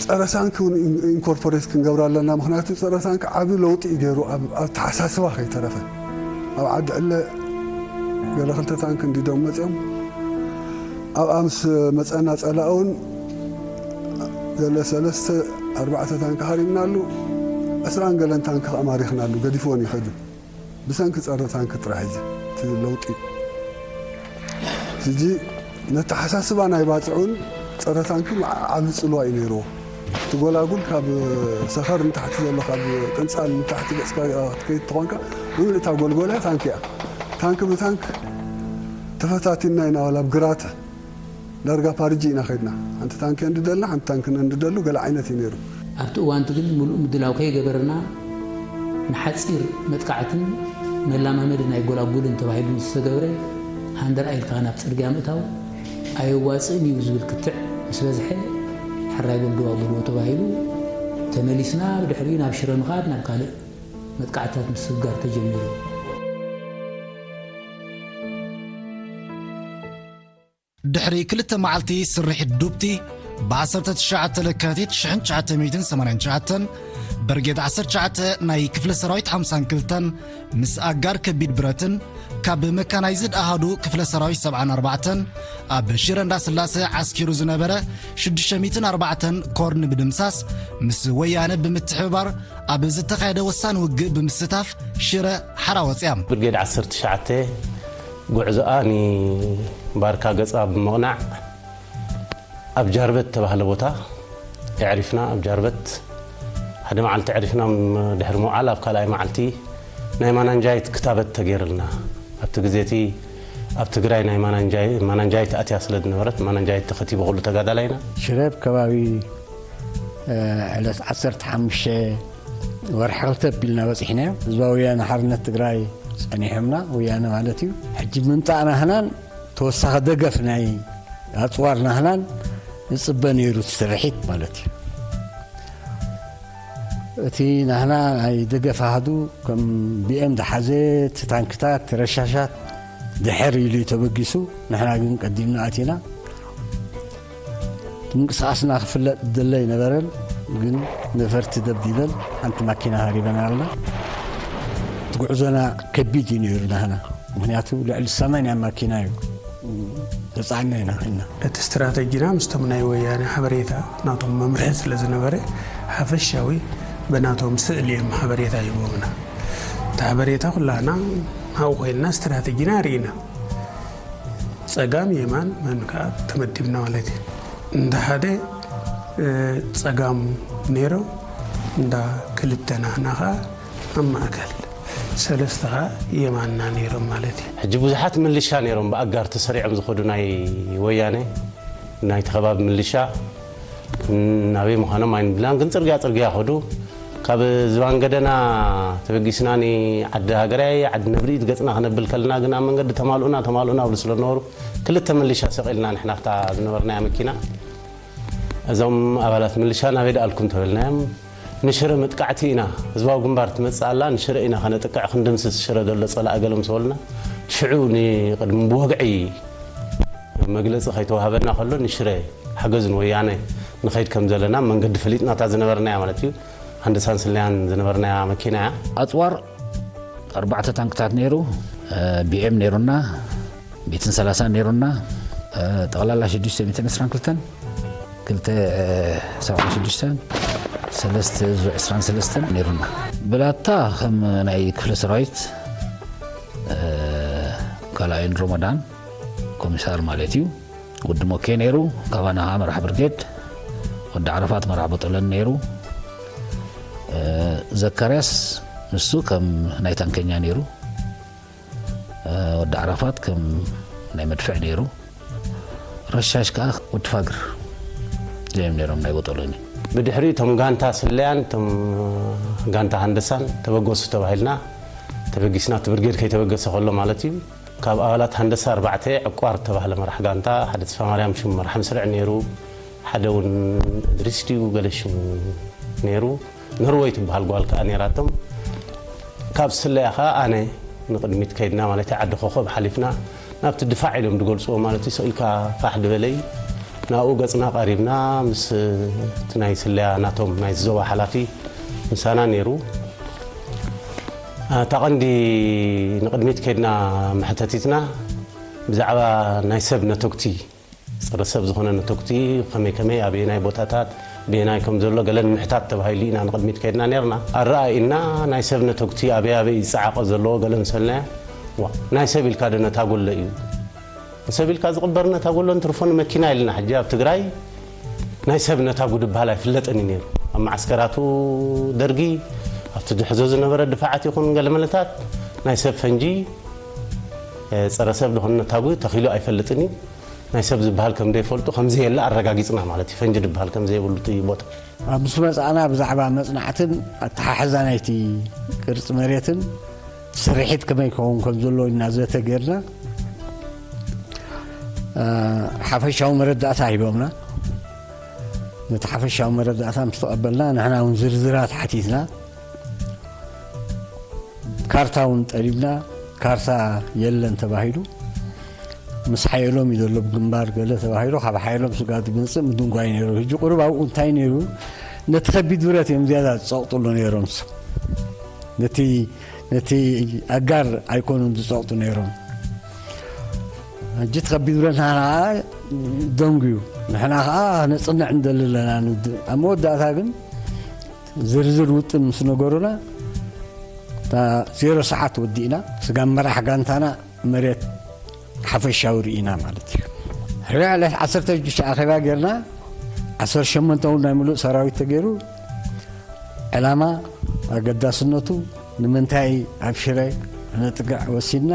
ጸረ ታንክ እውን ኢን- ኢንኮርፖሬት ክንገብራ ኣለና። ምክንያቱ ጸረ ታንክ ዓቢ ለውጢ እዩ ገይሩ፣ ኣብ ኣብ ኣተሓሳስባ ከይተረፈ። ኣብ ዓዲ ዕለ ገለ ክልተ ታንክ እንዲዶም መጺኦም፣ ኣብኣ ምስ መጸና ጸላኢ እውን ገለ ሰለስተ ኣርባዕተ ታንክ ሃሪምናሉ፣ ዕስራን ገለን ታንክ ከኣ ማሪኽናሉ፣ ገዲፍዎን ይኸዱ። ብሰንኪ ጸረ ታንክ ጥራሕ እዩ እቲ ለውጢ። ሕጂ ነተሓሳስባ ናይ ባጽዕ እውን ጸረ ታንክ ዓ- ዓቢ ጽልዋ እዩ ነይርዎ። እቲ ጎላጉል ካብ ሰኸር ንታሕቲ ዘሎ፣ ካብ ቅንጻል ንታሕቲ ገጽካ ክትከይድ ተኾንካ፣ ብምልእታ ጎልጎላ ታንክ እያ። ታንክ ብታንክ ተፈታቲና ኢና፣ ዋላ ኣብ ግራት ዳርጋ ፓርጂ ኢና ከድና። ሓንቲ ታንክ እንድደልና ሓንቲ ታንክ እንድደሉ ገለ ዓይነት እዩ ነይሩ። ኣብቲ እዋንቲ ግን ምሉእ ምድላው ከይገበርና ንሓጺር መጥቃዕትን መላማመዲ ናይ ጎላጉልን ተባሂሉ ዝተገብረ ሃንደር ኣይልካ ናብ ጽርግያ ምእታው ኣየዋጽእን እዩ ዝብል ክትዕ ምስ በዝሐ፣ ሕራይ በል ደው ኣብልዎ ተባሂሉ ተመሊስና። ብድሕሪኡ ናብ ሽረ ምኻድ ናብ ካልእ መጥቃዕትታት ምስግጋር ተጀሚሩ። ድሕሪ ክልተ መዓልቲ ስርሒት ዱብቲ፣ ብ ዓሰርተ ትሽዓተ ለካቲት ሽሕን ትሽዓተ ሚእትን ሰማንያን ትሽዓተን፣ ብርጌድ ዓሰርተ ትሽዓተ ናይ ክፍለ ሰራዊት ሓምሳን ክልተን ምስ ኣጋር ከቢድ ብረትን ካብ መካናይዝድ ኣሃዱ ክፍለ ሰራዊት ሰብዓን ኣርባዕተን ኣብ ሽረ እንዳስላሰ ዓስኪሩ ዝነበረ ሽዱሽተ ሚእትን ኣርባዕተን ኮር ንምድምሳስ ምስ ወያነ ብምትሕብባር ኣብ ዝተኻየደ ወሳኒ ውግእ ብምስታፍ ሽረ ሓራ ወፅያ። ብርጌድ ዓሰርተ ትሽዓተ ጉዕዞኣ ንባርካ ገጻ ብምቕናዕ ኣብ ጃርበት ተባህለ ቦታ የዕሪፍና። ኣብ ጃርበት ሓደ መዓልቲ ዕሪፍና፣ ም-፣ ድሕሪ ምውዓል ኣብ ካልኣይ መዓልቲ ናይ ማናንጃይት ክታበት ተገይርልና። ኣብቲ ግዜ እቲ ኣብ ትግራይ ናይ ማናንጃይ-፣ ማናንጃይት ኣትያ ስለ ዝነበረት ማናንጃይት ተኸቲቡ ኩሉ ተጋዳላይና። ሽረ ኣብ ከባቢ፣ እ፣ ዕለት ዓሰርተ ሓሙሽተ ወርሒ ክልተ ኣቢልና በጺሕናዮ። ህዝባዊ ወያነ ሓርነት ትግራይ ጸኒሖምና፣ ወያነ ማለት እዩ። ሕጂ ምምጻእና ህናን ተወሳኺ ደገፍ ናይ ኣጽዋር ናህናን ንጽበ ነይሩ፣ እቲ ስርሒት ማለት እዩ። እቲ ናህና ናይ ደገፍ ኣሃዱ ከም ቢኤም ዝሓዘ፣ እቲ ታንክታት፣ ረሻሻት ድሕር ኢሉ እዩ ተበጊሱ። ንሕና ግን ቀዲምና ኣቲና። ምንቅስቓስና ክፍለጥ ዝደለ ኣይነበረን፣ ግን ነፈርቲ ደብዲበን ሓንቲ ማኪና ሃሪበን ኣለና። እቲ ጉዕዞና ከቢድ እዩ ነይሩ ናህና፣ ምኽንያቱ ልዕሊ ሰማንያ ማኪና እዩ ተጻዕና ኢና ኸድና። እቲ ስትራተጂና ምስቶም ናይ ወያነ ሓበሬታ ናቶም መምርሒ ስለ ዝነበረ፣ ሓፈሻዊ ብናቶም ስእሊ እዮም ሓበሬታ ሂቦምና። እቲ ሓበሬታ ኩላና ኣብኡ ኮይንና ስትራተጂና ርኢና፣ ጸጋም የማን መን ከዓ ተመዲብና ማለት እዩ። እንዳ ሓደ ጸጋም ነይሮም፣ እንዳ ክልተ ናህና ከዓ ኣብ ማእከል፣ ሰለስተ ከዓ የማንና ነይሮም ማለት እዩ። ሕጂ ብዙሓት ምልሻ ነይሮም ብኣጋር ተሰሪዖም ዝኸዱ ናይ ወያነ፣ ናይቲ ከባቢ ምልሻ ናበይ ምዃኖም ኣይንብላን፣ ግን ጽርግያ ጽርግያ ኸዱ። ካብ ዝባን ገደና ተበጊስና ንዓዲ ሃገራይ ዓዲ ነብሪት ገጽና ክነብል ከለና ግን ኣብ መንገዲ ተማልኡና ተማልኡና ብሉ ስለ ነበሩ ክልተ ምልሻ ሰቒልና ንሕና ኣብታ ዝነበርናያ መኪና እዞም ኣባላት ምልሻ ናበይ ደኣልኩም ተበልናዮም። ንሽረ መጥቃዕቲ ኢና፣ ህዝባዊ ግንባር ትመጽእ ኣላ፣ ንሽረ ኢና ከነጥቅዕ ክንድምስስ ሽረ ዘሎ ጸላኢ ገለ ምስ በሉና ሽዑ ንቕድሚ ብወግዒ መግለጺ ከይተዋህበና ከሎ ንሽረ ሓገዝ ንወያነ ንኸይድ ከም ዘለና መንገዲ ፈሊጥናታ ዝነበርናያ ማለት እዩ። ሃንደሳን ስለያን ዝነበርናያ መኪና እያ። ኣጽዋር ኣርባዕተ ታንክታት ነይሩ፣ ቢኤም ነይሩና፣ ቤትን ሰላሳን ነይሩና፣ ጠቕላላ ሽዱሽተ ሚእትን ዕስራን ክልተን፣ ክልተ ሰብዓን ሽዱሽተን፣ ሰለስተ ዕስራን ሰለስተን ነይሩና። ብላታ ከም ናይ ክፍለ ሰራዊት ካልኣይን ሮመዳን ኮሚሳር ማለት እዩ። ወዲ ሞኬ ነይሩ፣ ካባና ከዓ መራሕ ብርጌድ፣ ወዲ ዓረፋት መራሕ በጦለን ነይሩ። ዘካርያስ ንሱ ከም ናይ ታንከኛ ነይሩ፣ ወዲ ዓረፋት ከም ናይ መድፍዕ ነይሩ። ረሻሽ ከዓ ወዲ ፋግር እዚኦም ነይሮም ናይ በጦሎኒ። ብድሕሪ እቶም ጋንታ ስለያን እቶም ጋንታ ሃንደሳን ተበገሱ ተባሂልና ተበጊስና፣ እቲ ብርጌድ ከይተበገሰ ከሎ ማለት እዩ። ካብ ኣባላት ሃንደሳ ኣርባዕተ ዕቋር ተባህለ መራሕ ጋንታ፣ ሓደ ተስፋ ማርያም ሽሙ መራሕ ምስርዕ ነይሩ፣ ሓደ እውን እድሪስ ድዩ ገለ ሽሙ ነይሩ። ነርወይ ትበሃል ጓል ከዓ ነይራቶም። ካብ ስለያ ከዓ ኣነ ንቕድሚት ከይድና ማለት እዩ፣ ዓዲ ኮኸብ ሓሊፍና ናብቲ ድፋዕ ኢሎም ዝገልፅዎ ማለት እዩ፣ ስቕ ኢልካ ፋሕ ድበለይ ናብኡ ገፅና ቀሪብና ምስ እቲ ናይ ስለያ ናቶም ናይ ዞባ ሓላፊ ምሳና ነይሩ። እታ ቀንዲ ንቕድሚት ከይድና መሕተቲትና ብዛዕባ ናይ ሰብ ነተጉቲ፣ ጸረ ሰብ ዝኾነ ነተጉቲ ከመይ ከመይ ኣበየናይ ቦታታት በየናይ ከም ዘሎ ገለ ንምሕታት ተባሂሉ ኢና ንቕድሚት ከይድና ነርና። ኣረኣኢና ናይ ሰብ ነተጉቲ ኣበይ ኣበይ ይጸዓቐ ዘለዎ ገለ ምስ በልናዮ፣ ዋ፣ ናይ ሰብ ኢልካ ዶ ነታጉ ኣሎ እዩ? ሰብ ኢልካ ዝቕበር ነታጉ ኣሎ እንትርፎ ንመኪና ኢልና። ሕጂ ኣብ ትግራይ ናይ ሰብ ነታጉ ድበሃል ኣይፍለጥን እዩ ነይሩ። ኣብ መዓስከራቱ ደርጊ ኣብቲ ዝሕዞ ዝነበረ ድፋዓት ይኹን ገለመለታት ናይ ሰብ ፈንጂ፣ እ፣ ጸረ ሰብ ዝኾነ ነታጉ ተኺሉ ኣይፈልጥን እዩ። ናይ ሰብ ዝበሃል ከም ዘይፈልጡ ከም ዘየለ ኣረጋጊጽና ማለት እዩ። ፈንጂ ዝበሃል ከም ዘይብሉ እቲ ቦታ። ኣብ ምስ መጻእና ብዛዕባ መጽናዕትን ኣተሓሕዛ ናይቲ ቅርጺ መሬትን ስርሒት ከመይ ክኸውን ከም ዘለዎ ኢና ዘተ ጌርና። እ፣ ሓፈሻዊ መረዳእታ ሂቦምና። ነቲ ሓፈሻዊ መረዳእታ ምስ ተቐበልና፣ ንሕና እውን ዝርዝራት ሓቲትና። ካርታ እውን ጠሊብና፣ ካርታ የለን ተባሂሉ። ምስ ሓየሎም እዩ ዘሎ ብግንባር ገለ ተባሂሉ፣ ካብ ሓየሎም ስጋብ ዝመጽእ ምድንጓይ ነይሩ። ሕጂ ቁሩብ ኣብኡ እንታይ ነይሩ? ነቲ ከቢድ ብረት እዮም ዝያዳ ዝጸቕጥሉ ነይሮም። ነቲ፣ ነቲ ኣጋር ኣይኮኑን ዝጸቕጡ ነይሮም። ሕጂ እቲ ከቢድ ብረት ንሕና ደንጉዩ፣ ንሕና ኸዓ ነጽንዕ እንደሊ ኣለና። ንድ-፣ ኣብ መወዳእታ ግን ዝርዝር ውጥን ምስ ነገሩና፣ እታ ዜሮ ሰዓት ወዲእና፣ ስጋብ መራሕ ጋንታና መሬት ሓፈሻዊ ርኢና ማለት እዩ። ሕራይ ዕለት ዓሰርተ ሽዱሽተ ኣኼባ ጌርና፣ ዓሰርተ ሸሞንተ እውን ናይ ምሉእ ሰራዊት ተገይሩ፣ ዕላማ፣ ኣገዳስነቱ፣ ንምንታይ ኣብ ሽረ ነጥቅዕ ወሲድና፣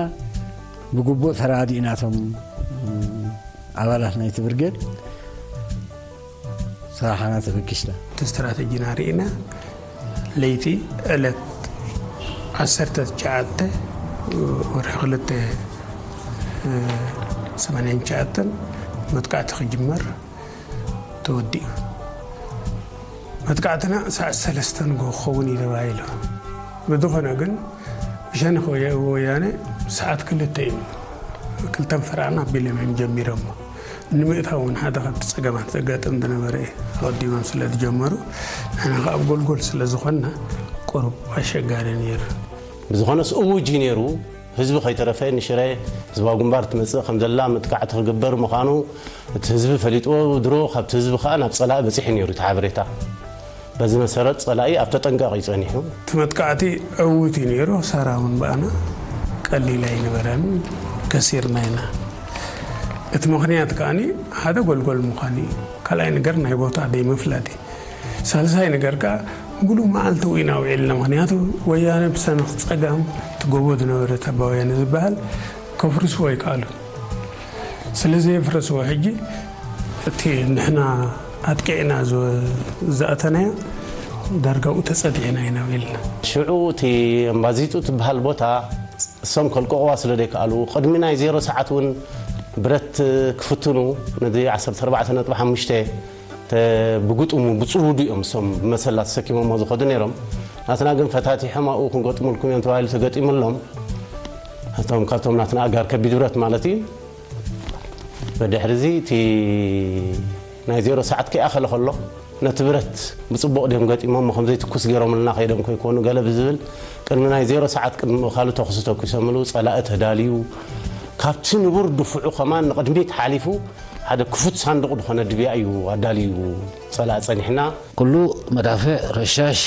ብግቡእ ተረዳዲእናቶም ኣባላት ናይቲ ብርጌድ። ስራሕና ተበጊስና። እቲ ስትራተጂና ርኢና፣ ለይቲ ዕለት ዓሰርተ ትሽዓተ ወርሒ ክልተ፣ እ፣ ሰማንያን ትሽዓተን መጥቃዕቲ ክጅመር ተወዲኡ። መጥቃዕትና ሰዓት ሰለስተ ንግሆ ክኸውን እዩ ተባሂሉ። ብዝኾነ ግን፣ ብሸነኽ ወያ-፣ ወያነ ሰዓት ክልተ እዩ። ክልተን ፈረቓን ኣቢሎም እዮም ጀሚሮሞ። ንምእታው እውን ሓደ ካብቲ ጸገማት ዘጋጥም ዝነበረ እዩ። ኣቐዲሞም ስለ ዝጀመሩ፣ ንሕና ከኣ ኣብ ጎልጎል ስለ ዝኾንና፣ ቁሩብ ኣሸጋሪ ነይሩ። ብዝኾነስ እውጅ እዩ ነይሩ። ህዝቢ ከይተረፈ ንሽረ ህዝባዊ ግንባር ትመጽእ ከም ዘላ፣ መጥቃዕቲ ክግበር ምዃኑ እቲ ህዝቢ ፈሊጥዎ፣ ድሮ ካብቲ ህዝቢ ከኣ ናብ ጸላኢ በጺሑ ነይሩ እቲ ሓበሬታ። በዚ መሰረት ጸላኢ ኣብ ተጠንቀቕ እዩ ጸኒሑ። እቲ መጥቃዕቲ ዕዉት እዩ ነይሩ። ክሳራ እውን ብኣና ቀሊል ኣይነበረን። ከሲርና ኢና። እቲ ምኽንያት ከኣ ሓደ ጎልጎል ምዃን እዩ። ካልኣይ ነገር ናይ ቦታ ደይ ምፍላጥ እዩ። ሳልሳይ ነገር ከኣ ሙሉእ መዓልቲ ኢና ውዒልና። ምኽንያቱ ወያነ ብሰንኽ ጸጋም እቲ ጎቦ ዝነበረ ታባ ወያነ ዝበሃል ከፍርስዎ ኣይከኣሉን። ስለ ዘየፍረስዎ ሕጂ እቲ ንሕና ኣጥቂዕና ዝኣተናዮ ዳርጋኡ ተጸጊዕና ኢና ውዒልና። ሽዑ እቲ ኣምባዚጡ ትበሃል ቦታ እሶም ከልቀቕዋ ስለ ዘይከኣሉ ቅድሚ ናይ ዜሮ ሰዓት እውን ብረት ክፍትኑ ነዚ ዓሰርተ ኣርባዕተ ነጥቢ ሓሙሽተ ብግጥሙ ብጽውዱ እዮም እሶም ብመሰላ ተሰኪሞሞ ዝኸዱ ነይሮም። ናትና ግን ፈታቲሖም ኣብኡ ክንገጥሙልኩም እዮም ተባሂሉ ተገጢሙሎም። እቶም ካብቶም ናትና ኣጋር ከቢድ ብረት ማለት እዩ። ብድሕሪ እዚ እቲ ናይ ዜሮ ሰዓት ከይኣኸለ ከሎ ነቲ ብረት ብጽቡቕ ድዮም ገጢሞሞ ከም ዘይትኩስ ገይሮምልና ከይዶም ከይኮኑ ገለ ብዝብል ቅድሚ ናይ ዜሮ ሰዓት ቅድሚ ምእካሉ ተኹሲ ተኩሶምሉ ጸላኢ ተዳልዩ ካብቲ ንቡር ድፍዑ ከማን ንቕድሚት ሓሊፉ ሓደ ክፉት ሳንዱቕ ዝኾነ ድብያ እዩ ኣዳልዩ ጸላኢ ጸኒሕና። ኩሉ መዳፍዕ፣ ረሻሽ፣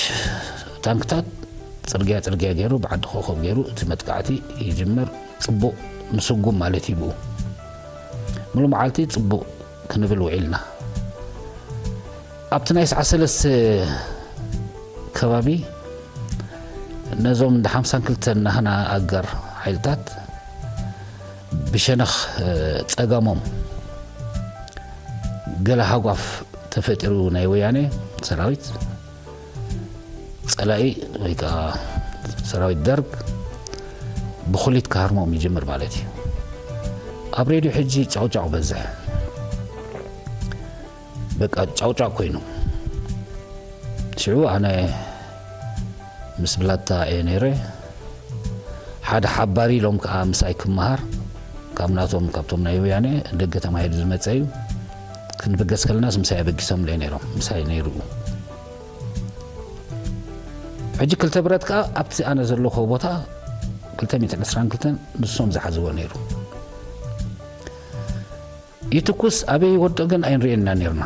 ታንክታት ጽርግያ ጽርግያ ገይሩ ብዓዲ ኮኾብ ገይሩ እቲ መጥቃዕቲ ይጅምር። ጽቡቕ ምስጉም ማለት እዩ ብኡ። ሙሉ መዓልቲ ጽቡቕ ክንብል ውዒልና። ኣብቲ ናይ ሰዓት ሰለስተ ከባቢ ነዞም እንደ ሓምሳን ክልተን ናህና ኣጋር ሓይልታት ብሸነኽ ጸገሞም ገለ ሃጓፍ ተፈጢሩ ናይ ወያነ ሰራዊት ጸላኢ ወይ ከዓ ሰራዊት ደርግ ብኹሊት ክሃርሞም ይጅምር ማለት እዩ። ኣብ ሬድዮ ሕጂ ጫውጫው በዝሕ። በቃ ጫውጫው ኮይኑ ሽዑ ኣነ ምስ ብላታ እየ ነይረ። ሓደ ሓባሪ ኢሎም ከዓ ምሳይ ክመሃር ካብ ናቶም ካብቶም ናይ ወያነ ደገ ተማሂሩ ዝመፀ እዩ። ክንብገስ ከለናስ ምሳይ ኣበጊሶምለይ ነይሮም። ምሳይ ነይሩ። ሕጂ ክልተ ብረት ከዓ ኣብቲ ኣነ ዘለኹ ቦታ ክልተ ሚእትን ዕስራን ክልተን ንሶም ዝሓዝዎ ነይሩ። ይትኩስ ኣበይ ይወድቕ ግን ኣይንርእየና ነይርና።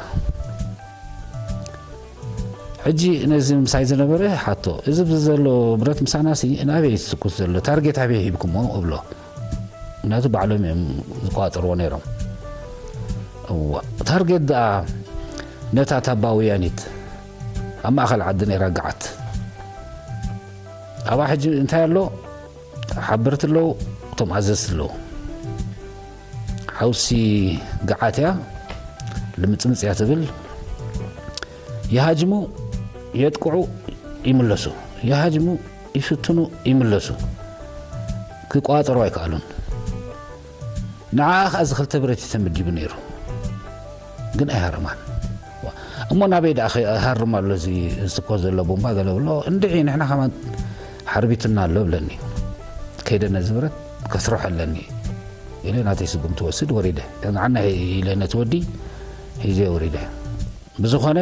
ሕጂ ነዚ ምሳይ ዝነበረ ሓቶ፣ እዚ ዘሎ ብረት ምሳናሲ ናበይ እዩ ዝትኩስ ዘሎ? ታርጌት ኣበይ ሂብኩሞ? እብሎ። ምክንያቱ ባዕሎም እዮም ዝቋጽርዎ ነይሮም። እዋ፣ ታርጌት ደኣ ነታ ታባ ወያኒት ኣብ ማእኸል ዓዲ ነይራ ገዓት። ኣብኣ ሕጂ እንታይ ኣሎ? ሓበርቲ ኣለዉ፣ እቶም ኣዘዝቲ ኣለዉ። ሓውሲ ገዓት እያ፣ ልምጽምጽ እያ ትብል። ይሃጅሙ፣ የጥቅዑ፣ ይምለሱ። ይሃጅሙ፣ ይፍትኑ፣ ይምለሱ። ክቋጸሩ ኣይከኣሉን። ንዓኣ ኸኣ እዚ ክልተ ብረት እዩ ተመዲቡ ነይሩ። ግን ኣይሃረማን። እሞ ናበይ ደኣ ክሃርም ኣሎ እዚ ዝትኮስ ዘሎ ቡምባ? ገለ ብሎ፣ እንድዒ ንሕና ከማን ሓርቢትና ኣሎ ብለኒ። ከይደ ነዚ ብረት ከስርሖ ኣለኒ ኢለ ናተይ ስጉምቲ ወስድ ወሪደ። ንዓና ኢለ ነቲ ወዲ ሒዘ ወሪደ። ብዝኾነ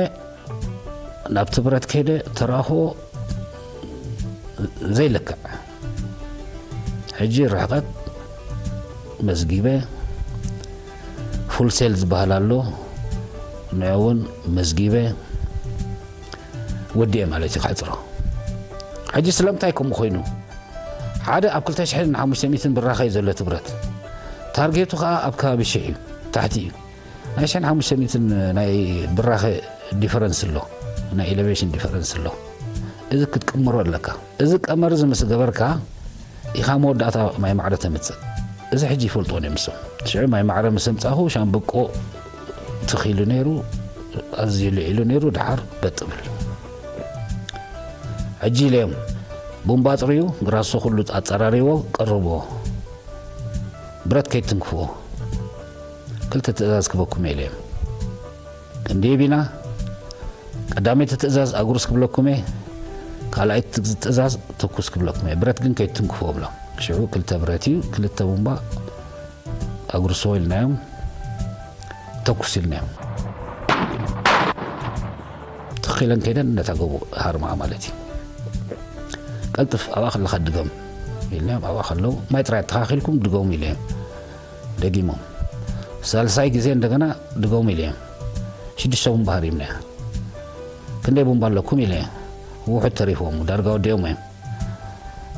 ናብቲ ብረት ከይደ ተረኣኽዎ ዘይልክዕ። ሕጂ ርሕቐት መዝጊበ፣ ፉል ሴል ዝበሃል ኣሎ፣ ንዑ እውን መዝጊበ ወዲኤ ማለት እዩ ከሕፅሮ። ሕጂ ስለምንታይ ከምኡ ኮይኑ? ሓደ ኣብ ክልተ ሽሕን ሓሙሽተ ሚእትን ብራኸ እዩ ዘሎ እቲ ብረት። ታርጌቱ ከዓ ኣብ ከባቢ ሽሕ እዩ፣ ታሕቲ እዩ። ናይ ሽሕን ሓሙሽተ ሚእትን ናይ ብራኸ ዲፈረንስ ኣሎ፣ ናይ ኤሌቬሽን ዲፈረንስ ኣሎ። እዚ ክትቅምሮ ኣለካ። እዚ ቀመር እዚ ምስ ገበርካ ኢኻ መወዳእታ ማይ ማዕረ ተምጽእ። እዚ ሕጂ ይፈልጥዎ እዮም ንሶም። ሽዑ ማይ ማዕረ ምስ ኣምጻኹ ሻምበቆ ትኺሉ ነይሩ፣ ኣዝዩ ልዒሉ ነይሩ፣ ደሓር በጥ ብል። ሕጂ ኢለዮም፣ ቡምባ ኣጽርዩ፣ ግራሶ ኩሉ ኣጸራርይዎ፣ ቀርብዎ። ብረት ከይትንክፍዎ። ክልተ ትእዛዝ ክበኩም እየ ኢለዮም። ክንዲ ቢና፣ ቀዳመይቲ ትእዛዝ ኣጉርስ ክብለኩም እየ፣ ካልኣይቲ ትእዛዝ ተኩስ ክብለኩም እየ። ብረት ግን ከይትንክፍዎ እብሎም። ሽዑ ክልተ ብረት እዩ፣ ክልተ ቡምባ ኣጉርሶ ኢልናዮም፣ ተኩስ ኢልናዮም። ትኽ ኢለን ከይደን ነታ ጎቦ ሃርማ ማለት እዩ። ቀልጥፍ፣ ኣብኣ ከለኻ ድገም ኢልናዮም፣ ኣብኣ ከለዉ ማይ ጥራይ ኣተኻኺልኩም ድገሙ ኢለዮም። ደጊሞም። ሳልሳይ ግዜ እንደገና ድገሙ ኢለዮም። ሽዱሽተ ቡምባ ሃሪምናያ። ክንደይ ቡምባ ኣለኩም ኢለ። ውሑድ ተሪፎም ዳርጋ ወዲኦም እዮም።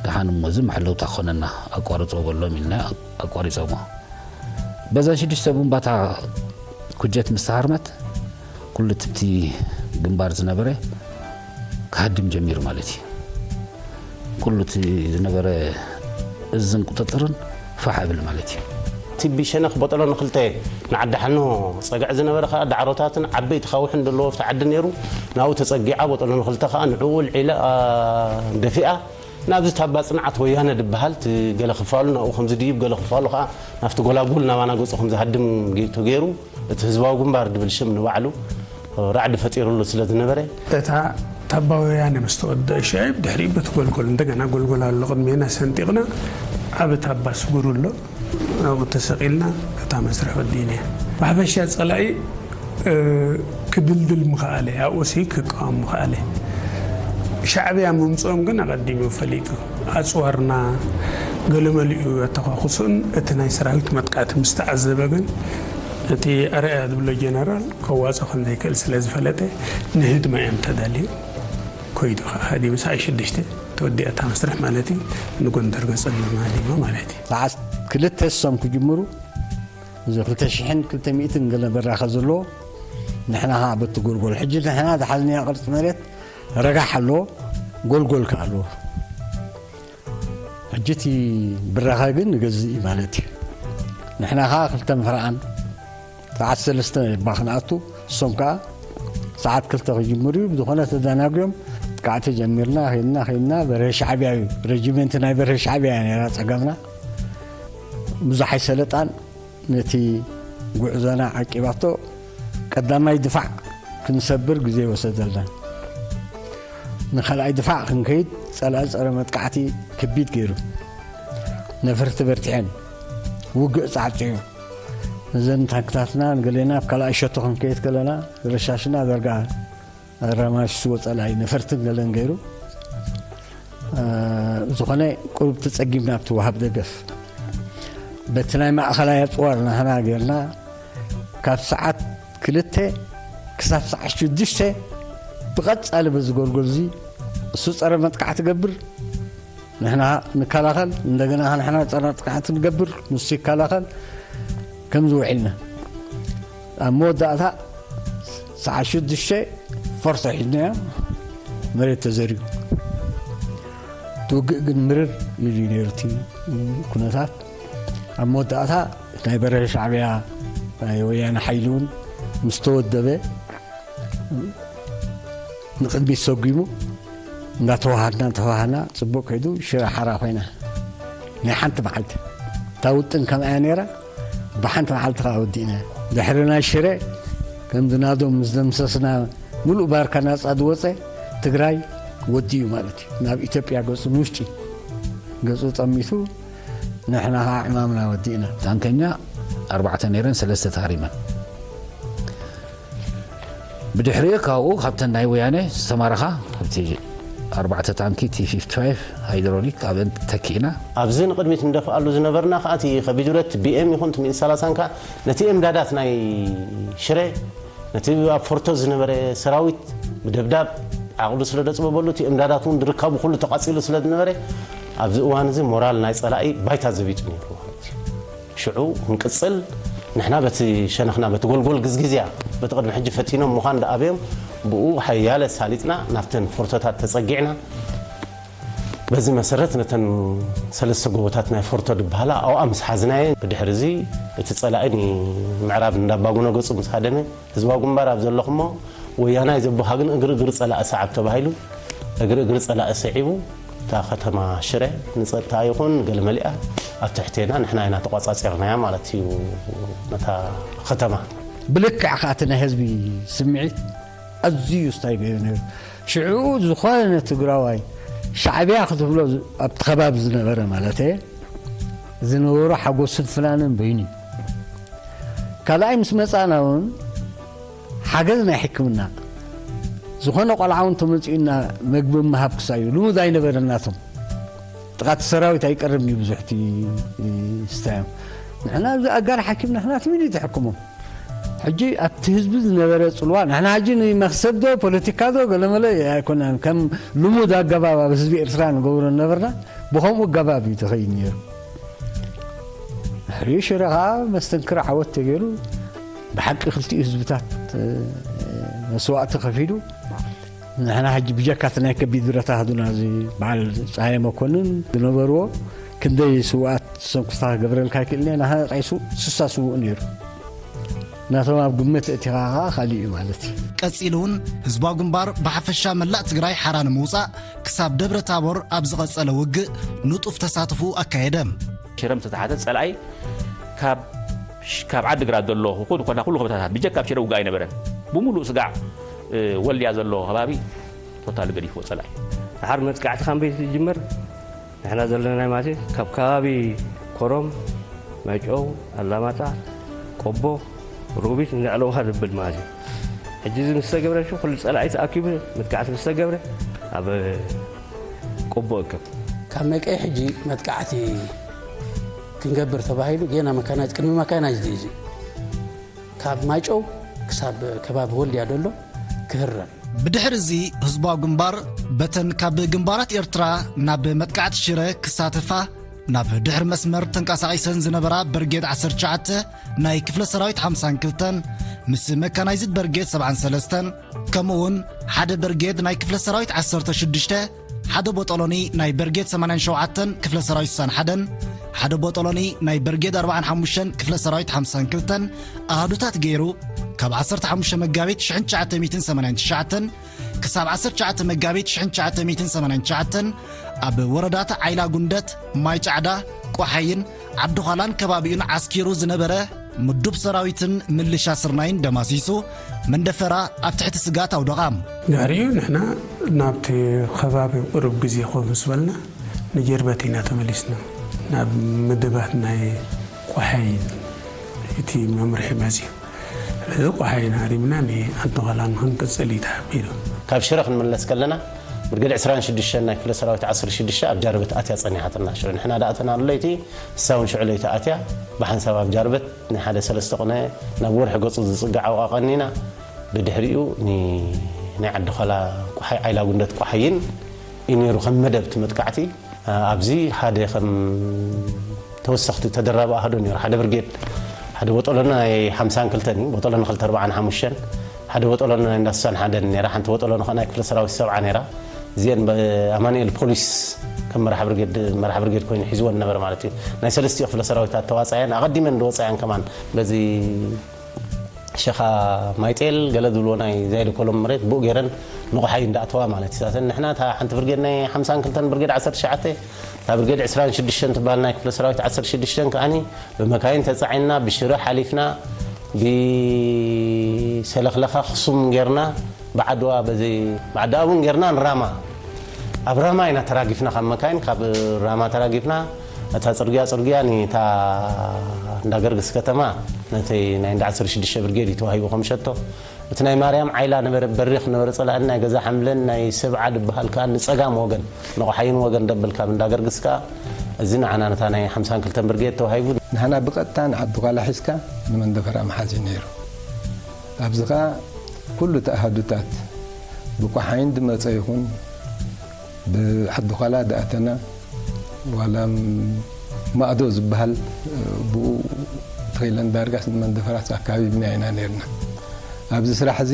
ደሓን እሞ እዚ መሐለውታ ክኾነና ኣቋርጾ በሎም ኢልና ኣቋሪጾሞ። በዘን ሽዱሽተ ቡምባታ ኩጀት ምስ ተሃርመት ኩሉ ትብቲ ግንባር ዝነበረ ክሃድም ጀሚሩ ማለት እዩ። ኩሉ እቲ ዝነበረ እዝን ቁጥጥርን ፋሕ እብል ማለት እዩ። እቲ ብሸነኽ ቦጠሎ ንክልተ ንዓዲ ሓኖ ጸግዒ ዝነበረ ከኣ ዳዕሮታትን ዓበይቲ ካውሕን ዘለዎ ኣብቲ ዓዲ ነይሩ። ናብኡ ተጸጊዓ ቦጠሎ ንክልተ ከኣ ንዕኡ ልዒላ ደፊኣ ናብዚ ታባ ጽንዓት ወያነ ድበሃል እቲ ገለ ክፋሉ ናብኡ ከም ዝድይብ ገለ ክፋሉ ከኣ ናብቲ ጎላጉል ናባና ገጹ ከም ዝሃድም ተገይሩ እቲ ህዝባዊ ግንባር ድብል ሽም ንባዕሉ ራዕዲ ፈጢሩሉ ስለ ዝነበረ እታ ታባ ወያነ ምስ ተወደአ ሽዒ ብድሕሪኡ በቲ ጎልጎል እንደገና ጎልጎል ኣሎ ቅድሜና ሰንጢቕና ዓቢ ታባ ስጉር ኣሎ ኣብኡ ተሰቒልና እታ መስርሕ ወዲእና እያ። ብሓፈሻ ጸላኢ ክድልድል ምኽኣለ ኣብኡ ሲ ክቃወም ምኽኣለ። ሻዕብያ ምምፅኦም ግን ኣቐዲሙ ፈሊጡ ኣፅዋርና ገለመሊኡ ኣተኳኹሱን እቲ ናይ ሰራዊት መጥቃዕቲ ምስ ተዓዘበ ግን እቲ ኣርኣያ ዝብሎ ጀነራል ከዋፅኦ ከም ዘይክእል ስለ ዝፈለጠ ንህድማ እዮም ተዳልዩ ኮይዱ ከዓ ሃዲሙ ሰዓት ሽዱሽተ ተወዲኣታ መስርሕ ማለት እዩ ንጎንደር ገፀሎም ሃዲሞ ማለት እዩ። ሰዓት ክልተ እሶም ክጅምሩ እዚ ክልተ ሽሕን ክልተ ሚእትን ገለ በራኸ ዘለዎ ንሕና ከዓ በቲ ጎልጎል ሕጂ ንሕና ዝሓዝናዮ ቅርፂ መሬት ረጋሕ ኣለዎ ጎልጎል ከዓ ኣለዎ ሕጂ እቲ ብራኸ ግን ንገዝእ እዩ ማለት እዩ ንሕና ከዓ ክልተ ምፍርዓን ሰዓት ሰለስተ እባ ክንኣቱ እሶም ከዓ ሰዓት ክልተ ክጅምር እዩ ብዝኾነ ተዘናግዮም ጥቃዕቲ ጀሚርና ኸይድና ኸይድና በርሀ ሻዕብያ እዩ ረጅመንት ናይ በርሀ ሻዕብያ እያ ነይራ ፀገምና ብዙሕ ኣይሰለጣን ነቲ ጉዕዞና ዓቂባቶ ቀዳማይ ድፋዕ ክንሰብር ግዜ ወሰደልና። ንኻልኣይ ድፋዕ ክንከይድ ጸላኢ ጸረ መጥቃዕቲ ከቢድ ገይሩ። ነፈርቲ በርቲዐን። ውግእ ጻዕጺዑ። እዘን ታንክታትና ንገሌና ኣብ ካልኣይ ሸቶ ክንከይድ ከለና ረሻሽና ደርጋ ኣራማሽዎ ጸላኢ ነፈርትን ገለን ገይሩ ዝኾነ ቁሩብ ተጸጊምና ኣብቲ ወሃብ ደገፍ በቲ ናይ ማእኸላይ ኣፅዋር ናህና ጌርና ካብ ሰዓት ክልተ ክሳብ ሰዓት ሽዱሽተ ብቐጻሊ በዚ ጎልጎል እዚ እሱ ጸረ መጥቃዕቲ ገብር ንሕና ንከላኸል እንደገና ንሕና ጸረ መጥቃዕቲ ንገብር ንሱ ይከላኸል ከምዚ ውዒልና ኣብ መወዳእታ ሰዓት ሽዱሽተ ፈርሶ ሒዝናዮ መሬት ተዘርዩ እቲ ውግእ ግን ምርር ኢሉ ነይሩ እቲ ኩነታት ኣብ መወዳእታ ናይ በረሀ ሻዕብያ ናይ ወያነ ሓይሊ እውን ምስ ተወደበ ንቅድሚት ሰጒሙ እንዳተዋሃድና ተዋሃና ጽቡቅ ከይዱ ሽረ ሓራ ኮይና ናይ ሓንቲ መዓልቲ እታ ውጥን ከምኣ እያ ነይራ ብሓንቲ መዓልቲ ከዓ ወዲእና ድሕሪ ናይ ሽረ ከም ዝናዶም ምስ ደምሰስና ሙሉእ ባርካ ናፃ ዝወፀ ትግራይ ወዲኡ ማለት እዩ ናብ ኢትዮጵያ ገፁ ንውሽጢ ገፁ ጠሚቱ ንሕና ከዓ ዕማምና ወዲእና ታንከኛ ኣርባዕተ ነይረን ሰለስተ ተሃሪመን ብድሕሪኡ ካብኡ ካብተን ናይ ወያነ ዝተማረኻ ኣብቲ ኣርባዕተ ታንኪ ቲ ፊፍቲ ፋይቭ ሃይድሮሊክ ኣብአን ተኪእና። ኣብዚ ንቕድሚት ንደፍኣሉ ዝነበርና ከኣ እቲ ከቢድ ብረት ቢኤም ይኹን እቲ ሚእቲ ሰላሳን ከኣ ነቲ እምዳዳት ናይ ሽረ ነቲ ኣብ ፎርቶ ዝነበረ ሰራዊት ብደብዳብ ዓቕሉ ስለ ደጽበበሉ እቲ እምዳዳት እውን ድርካቡ ኩሉ ተቓጺሉ ስለ ዝነበረ ኣብዚ እዋን እዚ ሞራል ናይ ጸላኢ ባይታ ዘቢጡ ነይሩ ማለት እዩ። ሽዑ ክንቅጽል ንሕና በቲ ሸነኽና በቲ ጎልጎል ግዝግዝያ በቲ ቅድሚ ሕጂ ፈቲኖም ምዃን ደኣበዮም ብኡ ሓያለ ሳሊጥና ናብተን ፎርቶታት ተጸጊዕና በዚ መሰረት ነተን ሰለስተ ጎቦታት ናይ ፎርቶ ዝበሃላ ኣብኣ ምስ ሓዝናየን ብድሕሪ እዚ እቲ ጸላኢ ንምዕራብ እንዳባጉነ ገጹ ምስ ሃደመ ህዝባዊ ግንባር ኣብ ዘለኹሞ ወያናይ ዘቦኻ ግን እግሪ እግሪ ጸላኢ ሰዓብ ተባሂሉ እግሪ እግሪ ጸላኢ ስዒቡ እታ ከተማ ሽረ ንጸጥታ ይኹን ገለመሊኣ ኣብ ትሕቴና ንሕና ኢና ተቋጻጺርናያ ማለት እዩ ነታ ከተማ። ብልክዕ ከዓ እቲ ናይ ህዝቢ ስምዒት ኣዝዩ ስታይ ገይሩ ነይሩ። ሽዑ ዝኾነ ትግራዋይ ሻዕብያ ክትብሎ ኣብቲ ከባቢ ዝነበረ ማለት ዝነበሮ ሓጎስን ፍናንን በይኑ እዩ። ካልኣይ ምስ መፃና እውን ሓገዝ ናይ ሕክምና ዝኾነ ቆልዓ እውን ተመፂኡና መግቢ ምሃብ ክሳዩ ልሙድ ኣይነበረን ናቶም ጥቓቲ ሰራዊት ኣይቀርብን እዩ ብዙሕቲ ስታዮም ንሕና እዚ ኣጋር ሓኪም ንሕና ትሚን እዩ ተሕክሞም ሕጂ ኣብቲ ህዝቢ ዝነበረ ጽልዋ፣ ንሕና ሕጂ ንመኽሰብ ዶ ፖለቲካ ዶ ገለመለ ኣይኮነን። ከም ልሙድ ኣገባብ ኣብ ህዝቢ ኤርትራ ንገብሮ ነበርና፣ ብኸምኡ ኣገባብ እዩ ተኸይድ ነይሩ። ድሕሪኡ ሽረ ኸዓ መስተንክር ዓወት ተገይሩ፣ ብሓቂ ክልቲኡ ህዝብታት፣ እ፣ መስዋእቲ ከፊሉ። ንሕና ሕጂ ብጀካ እቲ ናይ ከቢድ ብረታ ኣሃዱና፣ እዚ በዓል ጸሃየ መኮንን ዝነበርዎ፣ ክንደይ ስውኣት ሰንኩስታ ክገብረልካ ኣይክእልን እየ። ንሕና ጠቒሱ ስሳ ስዉእ ነይሩ። ናቶም ኣብ ግምት እቲኻ ኸዓ ካሊእ እዩ ማለት እዩ። ቀጺሉ እውን ህዝባዊ ግንባር ብሓፈሻ መላእ ትግራይ ሓራ ንምውጻእ ክሳብ ደብረ ታቦር ኣብ ዝቐጸለ ውግእ ንጡፍ ተሳትፎ ኣካየደ። ሽረ ምስ ተታሓተ ጸላኢ ካብ፣ ካብ ዓዲ ግራት ዘሎ ይኹን ኮና ኩሉ ከባብታት ብጀካ ኣብ ሽረ ውግእ ኣይነበረን። ብምሉእ ስጋዕ፣ እ፣ ወልድያ ዘሎ ከባቢ ቶታል ገዲፍዎ ጸላኢ። ድሓር መጥቃዕቲ ካምበይ ዝጅመር ንሕና ዘለና ናይ ማሴ ካብ ከባቢ ኮረም፣ ማይጨው፣ ኣላማጣ፣ ቆቦ፣ ሮቢት ንዕለውኻ ዝብል ማለት እዩ። ሕጂ እዚ ምስ ተገብረ፣ ሽ-፣ ኩሉ ጸላኢ ተኣኪቡ መጥቃዕቲ ምስ ተገብረ፣ ኣብ ቆቦ እከብ። ካብ መቀይ ሕጂ መጥቃዕቲ ክንገብር ተባሂሉ፣ ጌና መካናይዝ፣ ቅድሚ መካናይዝ ድዩ እዚ? ካብ ማይጨው ክሳብ ከባቢ ወልድያ ደሎ ክህረም። ብድሕሪ እዚ ህዝባዊ ግንባር በተን ካብ ግንባራት ኤርትራ ናብ መጥቃዕቲ ሽረ ክሳተፋ ናብ ድሕሪ መስመር ተንቀሳቒሰን ዝነበራ በርጌድ ዓሰርተ ትሽዓተ ናይ ክፍለ ሰራዊት ሓምሳን ክልተን ምስ መካናይዝድ በርጌድ ሰብዓን ሰለስተን፣ ከምኡ እውን ሓደ በርጌድ ናይ ክፍለ ሰራዊት ዓሰርተ ሽዱሽተ፣ ሓደ ቦጦሎኒ ናይ በርጌድ ሰማንያን ሸውዓተን ክፍለ ሰራዊት ስሳን ሓደን፣ ሓደ ቦጦሎኒ ናይ በርጌድ ኣርባዓን ሓሙሽተን ክፍለ ሰራዊት ሓምሳን ክልተን ኣሃዱታት ገይሩ፣ ካብ ዓሰርተ ሓሙሽተ መጋቢት ሽሕን ትሽዓተ ሚእትን ሰማንያን ትሽዓተን ክሳብ ዓሰርተ ትሽዓተ መጋቢት ሽሕን ትሽዓተ ሚእትን ሰማንያን ትሽዓተን ኣብ ወረዳት ዓይላ ጉንደት፣ ማይ ጫዕዳ፣ ቆሓይን ዓዲ ዃላን ከባቢኡን ዓስኪሩ ዝነበረ ምዱብ ሰራዊትን ምልሻ ስርናይን ደማሲሱ፣ መንደፈራ ኣብ ትሕቲ ስጋት ኣውደቓ። ድሕሪኡ ንሕና ናብቲ ከባቢ ቁሩብ ግዜ ኮፍ ምስ በልና፣ ንጀርበት ኢና ተመሊስና። ናብ ምድባት ናይ ቆሓይን እቲ መምርሒ መጽዩ። እዚ ቆሓይን ሃሪምና ንዓዲ ዃላ ንኽንቅጽል እዩ ተሓቢሩ። ካብ ሽረ ክንምለስ ከለና፣ ብርጌድ ዕስራን ሽዱሽተን ናይ ክፍለ ሰራዊት ዓሰርተ ሽዱሽተ ኣብ ጃርበት ኣትያ ጸኒሓትና። ሽዑ ንሕና ደኣ እተናሉ ለይቲ፣ ንሳ እውን ሽዑ ለይቲ ኣትያ፣ ብሓንሳብ ኣብ ጃርበት ንሓደ ሰለስተ ቅነ ናብ ወርሒ ገጹ ዝጽጋዕ ኣብኡ ኣቐኒና። ብድሕሪኡ ን-፣ ናይ ዓዲ ዃላ ቆሓይ፣ ዓይላ ጉንደት ቆሓይን እዩ ነይሩ ከም መደብ እቲ መጥቃዕቲ። ኣብዚ ሓደ ከም ተወሰኽቲ ተደራቢ ኣሃዶ ነይሩ። ሓደ ብርጌድ፣ ሓደ ቦጦሎኒ ናይ ሓምሳን ክልተን እዩ፣ ቦጦሎኒ ክልተ ኣርባዓን ሓሙሽተን፣ ሓደ ቦጦሎኒ ናይ እንዳ ስሳን ሓደን ነይራ፣ ሓንቲ ቦጦሎኒ ከኣ ናይ ክፍለ ሰራዊት ሰብዓ ነይራ። እዚአን ብ-፣ ኣማኑኤል ፖሊስ ከም መራሕ ብርጌድ፣ መራሕ ብርጌድ ኮይኑ ሒዝወን ነበረ ማለት እዩ። ናይ ሰለስቲኡ ክፍለ ሰራዊታት ተዋጻያን ኣቐዲመን ዝወጻያን ከማን በዚ ሸኻ ማይጤል ገለ ዝብልዎ ናይ ዛይድ ኮሎም መሬት ብኡ ገይረን ንቑሓይ እንዳእተዋ ማለት እዩ። ሳሰን ንሕና እታ ሓንቲ ብርጌድ ናይ ሓምሳን ክልተን ብርጌድ ዓሰርተ ትሽዓተ፣ እታ ብርጌድ ዕስራን ሽዱሽተን ትበሃል ናይ ክፍለ ሰራዊት ዓሰርተ ሽዱሽተን ከኣኒ ብመካይን ተጻዒንና ብሽረ ሓሊፍና ብሰለኽለኻ ክሱም ጌርና ብዓድዋ በዚ ብዓዲ ኣቡን ጌርና ንራማ ኣብ ራማ ኢና ተራጊፍና፣ ካብ መካይን ካብ ራማ ተራጊፍና። እታ ጽርግያ ጽርግያ ንታ እንዳ ገርግስ ከተማ ነቲ ናይ እንዳ ዓሰርተ ሽዱሽተ ብርጌድ እዩ ተዋሂቡ ከም ሸቶ። እቲ ናይ ማርያም ዓይላ ነበረ በሪኽ ነበረ ጸላእን ናይ ገዛ ሓምለን ናይ ሰብዓ ዝበሃል ከኣ ንጸጋም ወገን ንቆሓይን ወገን ደብል ካብ እንዳ ገርግስ ከኣ እዚ ንዓና ነታ ናይ ሓምሳን ክልተን ብርጌድ ተዋሂቡ። ንሕና ብቐጥታ ንዓዲ ኳላ ሒዝካ ንመንደፈራ መሓዝ እዩ ነይሩ። ኣብዚ ከኣ ኩሉ እቲ ኣሃዱታት ብቆሓይን ዝመጸ ይኹን ብዓዲ ኳላ ዝኣተና ዋላ ማእዶ ዝበሃል ብኡ ተኺለን ዳርጋስ ንመንደፈራስ ኣካቢብና ኢና ነርና። ኣብዚ ስራሕ እዚ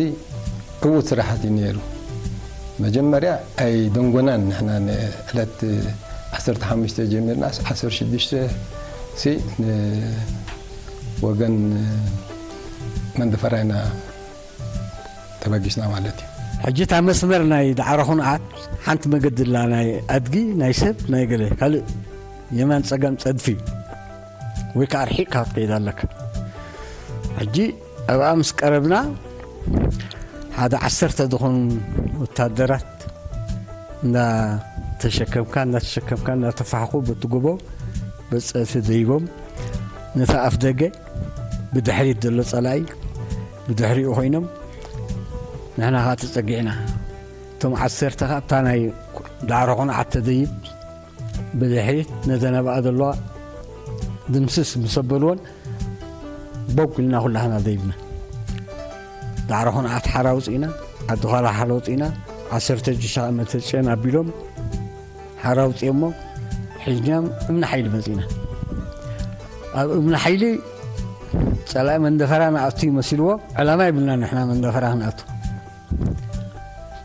ዕዉት ስራሓት እዩ ነይሩ። መጀመርያ ኣይደንጎናን ንሕና ንዕለት ዓሰርተ ሓሙሽተ ጀሚርናስ ዓሰርተ ሽዱሽተ ሲ ንወገን መንደፈራ ኢና ተበጊስና ማለት እዩ። ሕጂ እታ መስመር ናይ ዳዕሮ ኹንዓት ሓንቲ መገዲ ኣላ፣ ናይ ኣድጊ፣ ናይ ሰብ፣ ናይ ገለ ካልእ የማን ጸጋም ጸድፊ ወይ ከዓ ኣርሒቕካ ክትከይድ ኣለካ። ሕጂ ኣብኣ ምስ ቀረብና ሓደ ዓሰርተ ዝኾኑ ወታደራት እንዳተሸከምካ እንዳተሸከምካ እንዳተፋሕኹ በቲ ጎቦ በጸቲ ደይቦም ነታ ኣፍ ደገ ብድሕሪት ዘሎ ጸላኢ ብድሕሪኡ ኮይኖም ንሕና ኸዓ ተጸጊዕና። እቶም ዓሰርተ ኸዓ እታ ናይ ዳዕሮ ኹንዓት ተደይብ ብድሕሪት ነተን ኣብኣ ዘለዋ ድምስስ ምስ ኣበልወን ቦግ ኢልና ኩላህና ደይብና። ዳዕሮ ኹንዓት ሓራ ውፅኢና፣ ዓዲ ዃላ ሓራ ውፅኢና፣ ዓሰርተ ጅሻ መተጨን ኣቢሎም ሓራ ውፅኦሞ፣ ሒዝናዮም እምኒ ሓይሊ መፂና። ኣብ እምኒ ሓይሊ ፀላኢ መንደፈራ ንኣቱ ይመሲልዎ፣ ዕላማ ይብልና ንሕና መንደፈራ ክንኣቱ።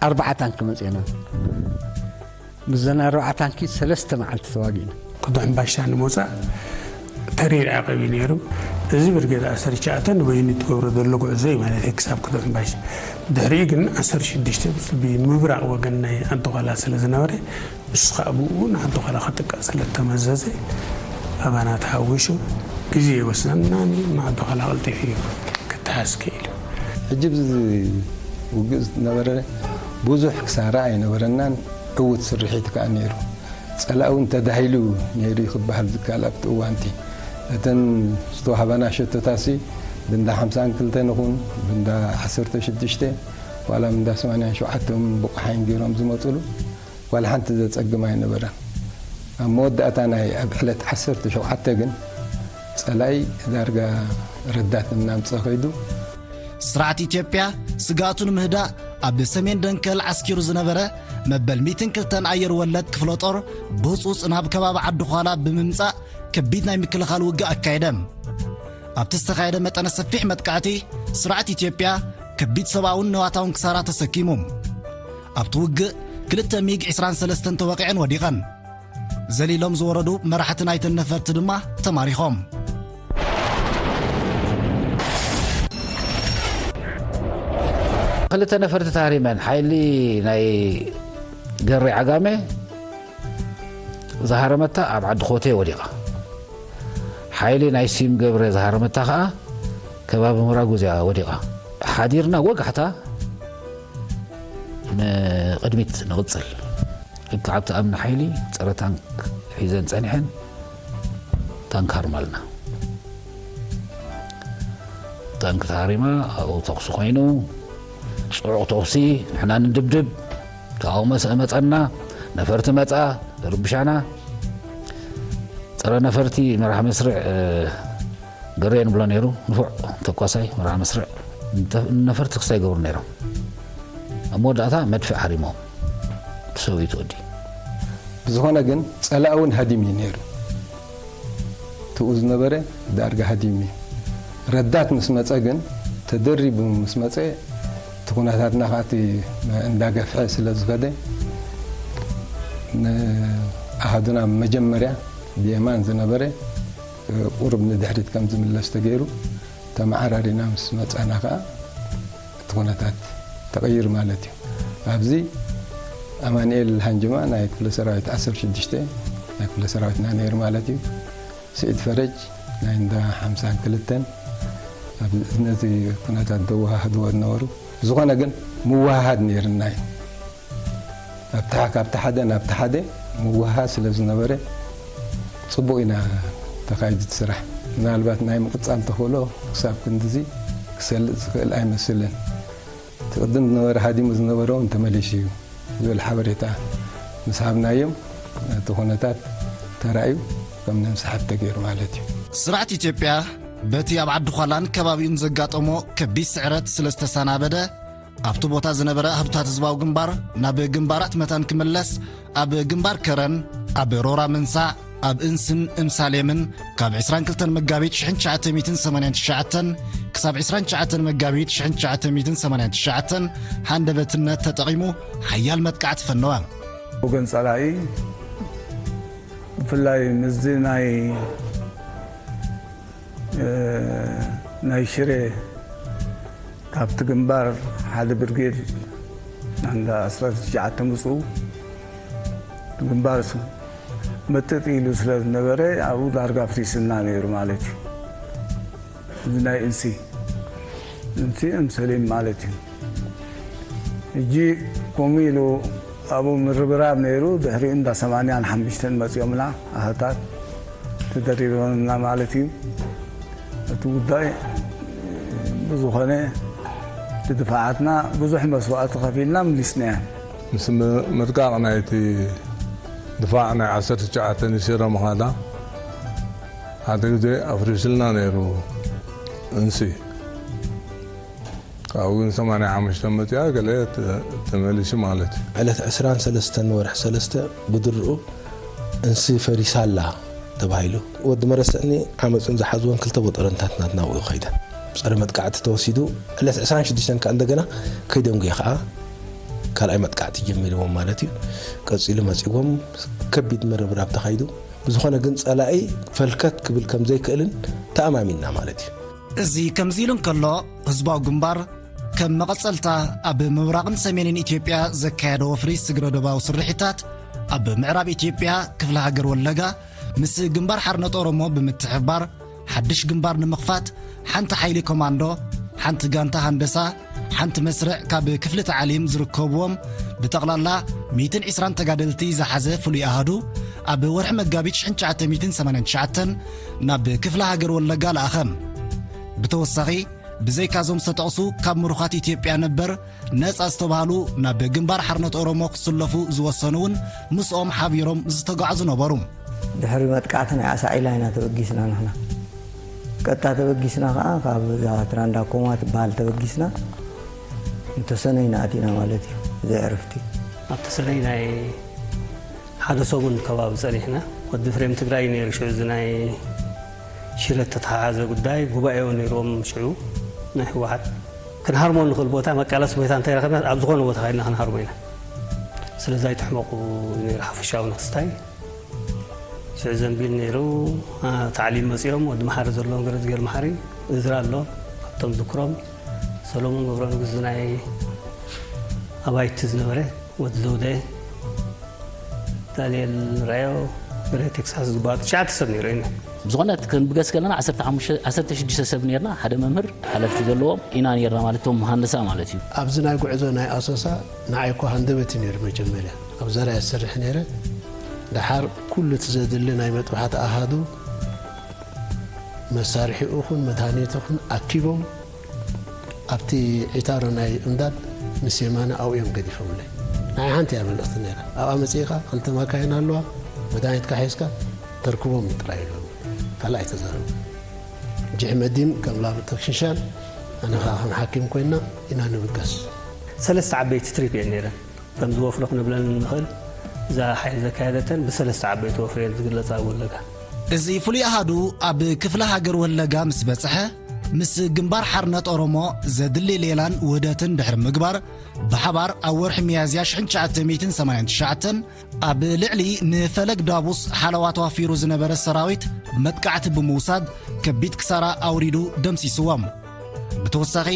ኣርባዓ ታንክ መፂና። ምስዘን ኣርባዓ ታንኪ ሰለስተ መዓልቲ ተዋጊእና። ቅዱዕ እምባሻ ንምውፃእ ተሪር ዓቐብ እዩ ነይሩ። እዚ ብርጌድ ዓሰርተ ትሽዓተ ንበይኑ ትገብሮ ዘሎ ጉዕዞ እዩ ማለት እዩ፣ ክሳብ ቅዱዕ እምባሻ። ድሕሪኡ ግን ዓሰርተ ሽዱሽተ ብምብራቕ ወገን ናይ ዓዲ ዃላ ስለ ዝነበረ፣ ንሱ ከዓ ብኡ ንዓዲ ዃላ ክጥቃዕ ስለ እተመዘዘ፣ ኣባና ተሓዊሱ ግዜ ይወስደና፣ ንዓዲ ዃላ ቀልጢፉ እዩ ክተሓዝ ክኢሉ። ሕጂ ኣብዚ ውግእ ዝነበረ ብዙሕ ክሳራ ኣይነበረናን፣ ዕዉት ስርሒት ከኣ ነይሩ። ጸላኢ እውን ተዳሂሉ ነይሩ እዩ ክበሃል ዝከኣል ኣብቲ እዋንቲ። እተን ዝተዋህባና ሸቶታሲ ብንዳ ሓምሳን ክልተን ይኹን ብንዳ ዓሰርተ ሽዱሽተ ዋላ ብንዳ ሰማንያን ሸውዓተን ብቑሓይን ገይሮም ዝመጹሉ ዋላ ሓንቲ ዘጸግም ኣይነበረን። ኣብ መወዳእታ ናይ ኣብ ዕለት ዓሰርተ ሸውዓተ ግን ጸላኢ ዳርጋ ረዳት እናምጸ ከይዱ። ስርዓት ኢትዮጵያ ስግኣቱ ንምህዳእ ኣብ ሰሜን ደንከል ዓስኪሩ ዝነበረ መበል ሚእትን ክልተን ኣየር ወለድ ክፍለ ጦር ብህጹጽ ናብ ከባቢ ዓዲ ዃላ ብምምጻእ ከቢድ ናይ ምክልኻል ውግእ ኣካየደ። ኣብቲ ዝተኻየደ መጠነ ሰፊሕ መጥቃዕቲ ስርዓት ኢትዮጵያ ከቢድ ሰብኣውን ንዋታውን ክሳራ ተሰኪሙ። ኣብቲ ውግእ ክልተ ሚግ ዕስራን ሰለስተን ተወቒዐን ወዲቐን። ዘሊሎም ዝወረዱ መራሕቲ ናይተን ነፈርቲ ድማ ተማሪኾም። ክልተ ነፈርቲ ተሃሪመን፣ ሓይሊ ናይ ገሬ ዓጋመ ዝሃረመታ ኣብ ዓዲ ኮቴ ወዲቓ። ሓይሊ ናይ ስዩም ገብረ ዝሃረመታ ኸኣ ከባቢ ምራጉዝ እያ ወዲቓ። ሓዲርና ወጋሕታ ንቕድሚት ንቕጽል። ልክዕ ኣብቲ ኣምኒ ሓይሊ ጸረ ታንክ ሒዘን ጸኒሐን፣ ታንክ ሃርማልና። ታንክ ተሃሪማ፣ ኣብኡ ተኹሲ ኮይኑ፣ ጽዑቕ ተኹሲ፣ ንሕና ንድብድብ፣ ተቓውሞ ስእ መጸና፣ ነፈርቲ መጻ፣ ርብሻና። ጸረ ነፈርቲ መራሕ መስርዕ፣ እ፣ ገሬ ንብሎ ነይሩ፣ ንፉዕ ተኳሳይ መራሕ መስርዕ። ንተ-፣ ነፈርቲ ክስታይ ይገብሩ ነይሮም። ኣብ መወዳእታ መድፍዕ ሃሪሞም፣ ተሰዊኡ እቲ ወዲ። ብዝኾነ ግን ጸላኢ እውን ሃዲም እዩ ነይሩ። ትኡ ዝነበረ ዳርጋ ሃዲም እዩ። ረዳት ምስ መጸ ግን፣ ተደሪቡ ምስ መጸ፣ እቲ ኩነታትና ኸኣ እቲ እንዳገፍሐ ስለ ዝኸደ፣ ንኣሃዱና መጀመርያ ብየማን ዝነበረ ቁሩብ ንድሕሪት ከም ዝምለስ ተገይሩ፣ ተመዓራሪና ምስ መጻና ኸኣ እቲ ኩነታት ተቐይሩ ማለት እዩ። ኣብዚ ኣማኑኤል ሃንጅማ ናይ ክፍለ ሰራዊት ዓሰርተ ሽዱሽተ ናይ ክፍለ ሰራዊትና ነይሩ ማለት እዩ። ስዒድ ፈረጅ ናይ እንዳ ሓምሳን ክልተን ኣብ ነዚ ኩነታት ዘወሃህድዎ ዝነበሩ። ዝኾነ ግን ምውሃሃድ ነይርና እዩ። ኣብታ፣ ካብቲ ሓደ ናብቲ ሓደ ምውሃሃድ ስለ ዝነበረ፣ ጽቡቕ ኢና ተኻይዱ እቲ ስራሕ። ምናልባት ናይ ምቕጻል ተኽእሎ ክሳብ ክንድዚ ክሰልጥ ዝኽእል ኣይመስልን። እቲ ቅድም ዝነበረ ሃዲሙ ዝነበረ እውን ተመሊሱ እዩ ዝብል ሓበሬታ ምስ ሃብናዮም፣ እቲ ኩነታት ተራእዩ ከም ነንስሓብ ተገይሩ ማለት እዩ። ስርዓት ኢትዮጵያ በቲ ኣብ ዓዲ ዃላን ከባቢኡን ዘጋጠሞ ከቢድ ስዕረት ስለ ዝተሰናበደ፣ ኣብቲ ቦታ ዝነበረ ኣሃዱታት ህዝባዊ ግንባር ናብ ግንባራት መታን ክምለስ፣ ኣብ ግንባር ከረን፣ ኣብ ሮራ ምንሳዕ፣ ኣብ እንስን እምሳሌምን ካብ ዕስራን ክልተን መጋቢት ሽሕን ትሽዓተ ሚእትን ሰማንያን ትሽዓተን ክሳብ ዕስራን ትሽዓተን መጋቢት ሽሕን ትሽዓተ ሚእትን ሰማንያን ትሽዓተን ሃንደበትነት ተጠቒሙ ሓያል መጥቃዕቲ ፈነወ። ወገን ጸላኢ ብፍላይ ምስዚ ናይ እ፣ ናይ ሽረ ካብቲ ግንባር ሓደ ብርጌድ ናንዳ ዓሰርተ ትሽዓተ ምጽኡ ግንባር ስ-፣ ምጥጥ ኢሉ ስለ ዝነበረ ኣብኡ ዳርጋ ፍሪስና ነይሩ ማለት እዩ። እዚ ናይ እንሲ፣ እንሲ እምሰሊም ማለት እዩ። ሕጂ ከምኡ ኢሉ ኣብኡ ምርብራብ ነይሩ። ድሕሪኡ እንዳ ሰማንያን ሓሙሽተን መጺኦምና ኣሃታት ተደሪቦምና ማለት እዩ። እቲ ጉዳይ ብዝኾነ እቲ ድፋዓትና ብዙሕ መስዋእቲ ከፊልና ምሊስናያ። ምስ ም-፣ ምጥቃቕ ናይቲ ድፋዕ ናይ ዓሰርተ ትሽዓተ ንሲሮ ምኻዳ ሓደ ግዜ ኣፍሪስልና ነይሩ እንሲ። ካብኡ ግን ሰማንያ ሓሙሽተ መፅኣ ገለ ተ- ተመሊሱ ማለት እዩ። ዕለት ዕስራን ሰለስተን ወርሒ ሰለስተ ብድርኡ እንሲ ፈሪሳ ኣላ ተባሂሉ። ወዲ መረስዕኒ ዓመፁን ዝሓዝወን ክልተ ቦጠረንታት ናትና ኣብኡ ከይደ። ፀረ መጥቃዕቲ ተወሲዱ ዕለት ዕስራን ሽዱሽተን ከዓ እንደገና ከይደንጉየ ከዓ ካልኣይ መጥቃዕቲ ጀሚርዎም ማለት እዩ። ቀፂሉ መፂዎም ከቢድ ምርብራብ ተኻይዱ። ብዝኾነ ግን ጸላኢ ፈልከት ክብል ከም ዘይክእልን ተኣማሚንና ማለት እዩ። እዚ ከምዚ ኢሉ እንከሎ፣ ህዝባዊ ግንባር ከም መቐጸልታ ኣብ ምብራቕን ሰሜንን ኢትዮጵያ ዘካየዶ ወፍሪ ስግረ ዶባዊ ስርሒታት፣ ኣብ ምዕራብ ኢትዮጵያ ክፍለ ሃገር ወለጋ ምስ ግንባር ሓርነት ኦሮሞ ብምትሕብባር ሓድሽ ግንባር ንምኽፋት ሓንቲ ሓይሊ ኮማንዶ፣ ሓንቲ ጋንታ ሃንደሳ፣ ሓንቲ መስርዕ ካብ ክፍሊ ታዕሊም ዝርከብዎም ብጠቕላላ ሚእትን ዕስራን ተጋደልቲ ዝሓዘ ፍሉይ ኣሃዱ ኣብ ወርሒ መጋቢት ሽሕን ትሽዓተ ሚእትን ሰማንያን ትሽዓተን ናብ ክፍለ ሃገር ወለጋ ለኣኸ። ብተወሳኺ ብዘይካዞም ዝተጠቕሱ ካብ ምሩኻት ኢትዮጵያ ነበር ነጻ ዝተባህሉ ናብ ግንባር ሓርነት ኦሮሞ ክስለፉ ዝወሰኑ እውን ምስኦም ሓቢሮም ዝተጓዕዙ ነበሩ። ድሕሪ መጥቃዕቲ ናይ ኣሳዒላ ኢና ተበጊስና ንሕና። ቀጥታ ተበጊስና ከዓ ካብ እዛ ትራንዳ ኮማ ትበሃል ተበጊስና ንተሰነይ ንኣቲና ማለት እዩ። ዘይዕርፍቲ ኣብ ተሰነይ ናይ ሓደ ሰሙን ከባቢ ጸኒሕና። ወዲ ፍሬም ትግራይ ነይሩ ሽዑ፣ እዚ ናይ ሽረ ተተሓሓዘ ጉዳይ ጉባኤ እውን ነይርዎም ሽዑ ናይ ህወሓት። ክንሃርሞ ንኽእል ቦታ መቃለሲ ቦታ እንተይረኸብና ኣብ ዝኾነ ቦታ ከይድና ክንሃርሞ ኢና። ስለዚ ኣይትሕመቑ ነይሩ ሓፈሻዊ ንክስታይ። ሽዑ ዘንቢል ነይሩ። ታዕሊም መፂኦም ወዲ መሓሪ ዘለዎም ገረዝጌር መሓሪ፣ እዝራ ኣሎ ካብቶም ዝክሮም፣ ሰሎሞን ገብረ ንጉስ ናይ ኣባይቲ ዝነበረ፣ ወዲ ዘውደ፣ ዳንኤል ራዮ፣ ገለ ቴክሳስ ዝበሃሉ ትሽዓተ ሰብ ነይሩ ኢና። ብዝኾነ እቲ ክንብገስ ከለና ዓሰርተ ሓሙሽተ ዓሰርተ ሽዱሽተ ሰብ ነርና፣ ሓደ መምህር ሓለፍቲ ዘለዎም ኢና ነርና ማለት እቶም መሃንድሳ ማለት እዩ። ኣብዚ ናይ ጉዕዞ ናይ ኣሶሳ ንዓይ እኮ ሃንደበት እዩ ነይሩ መጀመርያ። ኣብ ዘርያ ዝሰርሕ ነይረ። ደሓር ኩሉ እቲ ዘድሊ ናይ መጥባሕቲ ኣሃዱ መሳርሒኡ ኹን መድሃኒቱ ኹን ኣኪቦም ኣብቲ ዒታሮ ናይ እምዳድ ምስ የማነ ኣብኡ እዮም ገዲፎምለይ። ንዓይ ሓንቲ እያ መልእኽቲ ነይራ። ኣብኣ መጺእኻ ክልተ ማካይን ኣለዋ፣ መድሃኒትካ ሒዝካ ተርክቦም ጥራይ ኢሎም። ካልእ ኣይተዛረቡ። ጅሕመዲን ከም ላብ ተክሽሻን ኣነ ኸኣ ከም ሓኪም ኮይና ኢና ንብገስ። ሰለስተ ዓበይቲ ትሪፕ እየን ነይረን። ከምዚ ወፍሪ ክንብለን እንኽእል፣ እዛ ሓይሊ ዘካየደተን ብሰለስተ ዓበይቲ ወፍሪ እየን ዝግለጻ ኣብ ወለጋ። እዚ ፍሉይ ኣሃዱ ኣብ ክፍለ ሃገር ወለጋ ምስ በጽሐ፣ ምስ ግንባር ሓርነት ኦሮሞ ዘድሊ ሌላን ውህደትን ድሕሪ ምግባር፣ ብሓባር ኣብ ወርሒ ሚያዝያ ሽሕን ትሽዓተ ሚእትን ሰማንያን ትሽዓተን ኣብ ልዕሊ ንፈለግ ዳቡስ ሓለዋ ተዋፊሩ ዝነበረ ሰራዊት መጥቃዕቲ ብምውሳድ ከቢድ ክሳራ ኣውሪዱ ደምሲስዎም። ብተወሳኺ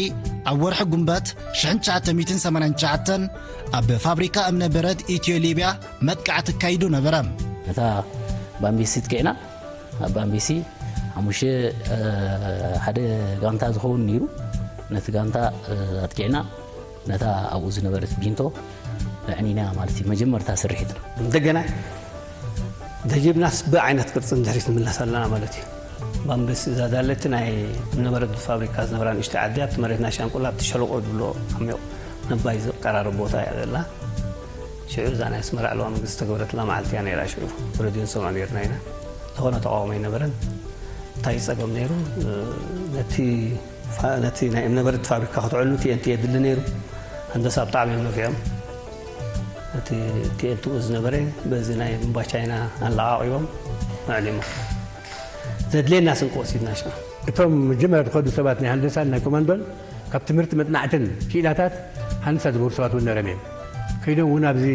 ኣብ ወርሒ ጉንበት ሽሕን ትሽዓተ ሚእትን ሰማንያን ትሽዓተን ኣብ ፋብሪካ እምነ በረድ ኢትዮ ሊብያ መጥቃዕቲ ኣካይዱ ነበረ። ነታ ባምቢሲ ኣጥቂዕና፣ ኣብ ባምቢሲ ሓሙሽተ፣ እ፣ ሓደ ጋንታ ዝኸውን ነይሩ። ነቲ ጋንታ፣ እ፣ ኣጥቂዕና፣ ነታ ኣብኡ ዝነበረት ቢንቶ ኣዕኒና ማለት እዩ። መጀመርታ ስርሒትና። እንደገና ደጊምናስ ብዓይነት ቅርጺ ንድሕሪት ንምለስ ኣለና ማለት እዩ። ባምቢሲ እዛ ዳለቲ ናይ እምነበረድ ፋብሪካ ዝነበራ ንእሽተይ ዓዲ ኣብቲ መሬት ናይ ሻንቁላ ኣብቲ ሸለቆ ዝብሎ ዓሚቕ ነባይ ዝቀራረብ ቦታ እያ ዘላ። ሽዑ እዛ ናይ ኣስመራ ዕለዋ መንግስቲ ዝተገበረትላ መዓልቲ እያ ነይራ። ሽዑ ብረድዮ ንሰምዖ ነይርና ኢና። ዝኾነ ተቃውሞ ኣይነበረን። እንታይ ጸገም ነይሩ? ነቲ ፋ-፣ ነቲ ናይ እምነበረድ ፋብሪካ ከተዕኑ ቲ ኤን ቲ የድሊ ነይሩ። ሃንደሳ ብጣዕሚ እዮም ነፊዖም። ነቲ ቲ ኤን ቲኡ ዝነበረ በዚ ናይ ቡምባ ቻይና ኣለዓቒቦም ኣዕሊሞ። ዘድልየና ስንቂ ወሲድና ሽዑ። እቶም መጀመርያ ዝኸዱ ሰባት ናይ ሃንደሳን ናይ ኮማንዶን ካብ ትምህርቲ መጽናዕትን ክኢላታት ሃንደሳ ዝገበሩ ሰባት እውን ነይሮም እዮም። ከይዶም እውን ኣብዚ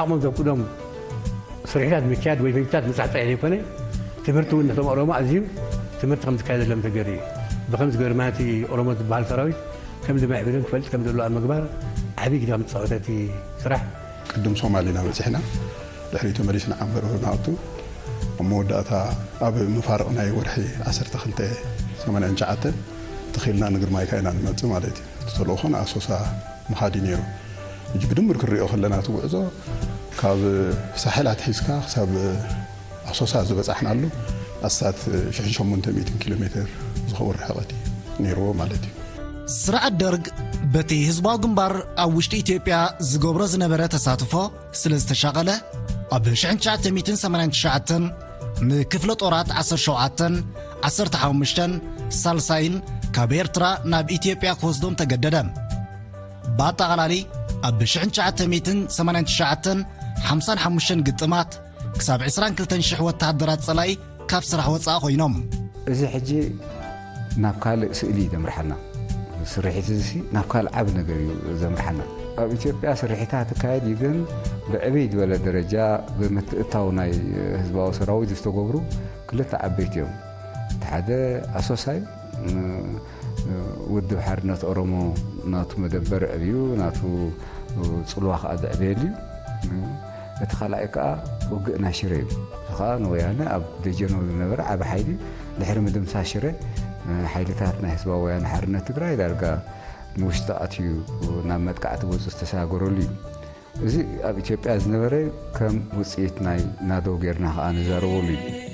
ዓቕሞም ዘፍቅዶም ስርሒታት ምክያድ ወይ ፈንጅታት ምብጻሕ ጥራይ ዘይኮነ፣ ትምህርቲ እውን ነቶም ኦሮሞ ኣዝዩ ትምህርቲ ከም ዝካየደሎም ተገይሩ እዩ። ብኸምዚ ገይሩ ማለት ኦሮሞ ዝበሃል ሰራዊት ከም ዝምዕብልን ክፈልጥ ከም ዘለዎ ኣብ ምግባር ዓብዪ ግደ ከም ዝተፃወተ እቲ ስራሕ። ቅድም ሶማል ኢና በፂሕና፣ ድሕሪኡ ተመሊስና ዓንበር ንኣቱ። ኣብ መወዳእታ ኣብ መፋርቕ ናይ ወርሒ ዓሰርተ ክልተ ሰማንያን ትሽዓተን ትኺልና ንግርማይካ ኢና ንመጽእ ማለት እዩ። እቲ ተልእኾ ንኣሶሳ ምኻድ እዩ ነይሩ። ሕጂ ብድምር ክንሪኦ ከለና እቲ ጉዕዞ ካብ ሳሕል ኣትሒዝካ ክሳብ ኣሶሳ ዝበጻሕናሉ ኣስታት ሽሕን ሸሞንተ ሚእትን ኪሎ ሜትር ዝኸውን ርሕቐት እዩ ነይርዎ ማለት እዩ። ስርዓት ደርግ በቲ ህዝባዊ ግንባር ኣብ ውሽጢ ኢትዮጵያ ዝገብሮ ዝነበረ ተሳትፎ ስለ ዝተሻቐለ፣ ኣብ ሽሕን ትሽዓተ ሚእትን ሰማንያን ትሽዓተን ንክፍለ ጦራት ዓሰርተ ሸውዓተን፣ ዓሰርተ ሓሙሽተን፣ ሳልሳይን ካብ ኤርትራ ናብ ኢትዮጵያ ክወስዶም ተገደደ። ብኣጠቓላሊ ኣብ ብ1989 ሓምሳን ሓሙሽተን ግጥማት ክሳብ 22,000 ወተሃደራት ጸላኢ ካብ ስራሕ ወጻኢ ኮይኖም። እዚ ሕጂ ናብ ካልእ ስእሊ እዩ ዘምርሓና። ስርሒት እዚ ናብ ካልእ ዓቢ ነገር እዩ ዘምርሓና። ኣብ ኢትዮጵያ ስርሒታት ትካየድ እዩ፣ ግን ብዕብይ ዝበለ ደረጃ ብምትእታው ናይ ህዝባዊ ሰራዊት ዝተገብሩ ክልተ ዓበይቲ እዮም። እቲ ሓደ ኣሶሳ እዩ። ውድብ ሓርነት ኦሮሞ ናቱ መደበር ዕብዩ፣ ናቱ ጽልዋ ከዓ ዝዕበየሉ እዩ። እቲ ካልኣይ ከዓ ውግእ ናይ ሽረ እዩ። እዚ ከዓ ንወያነ ኣብ ደጀኖ ዝነበረ ዓቢ ሓይሊ ድሕሪ ምድምሳስ ሽረ፣ ሓይልታት ናይ ህዝባዊ ወያነ ሓርነት ትግራይ ዳርጋ ንውሽጢ ኣትዩ ናብ መጥቃዕቲ ገጹ ዝተሰጋገረሉ እዩ። እዚ ኣብ ኢትዮጵያ ዝነበረ ከም ውፅኢት ናይ ናደው ጌርና ከዓ ንዛረበሉ እዩ።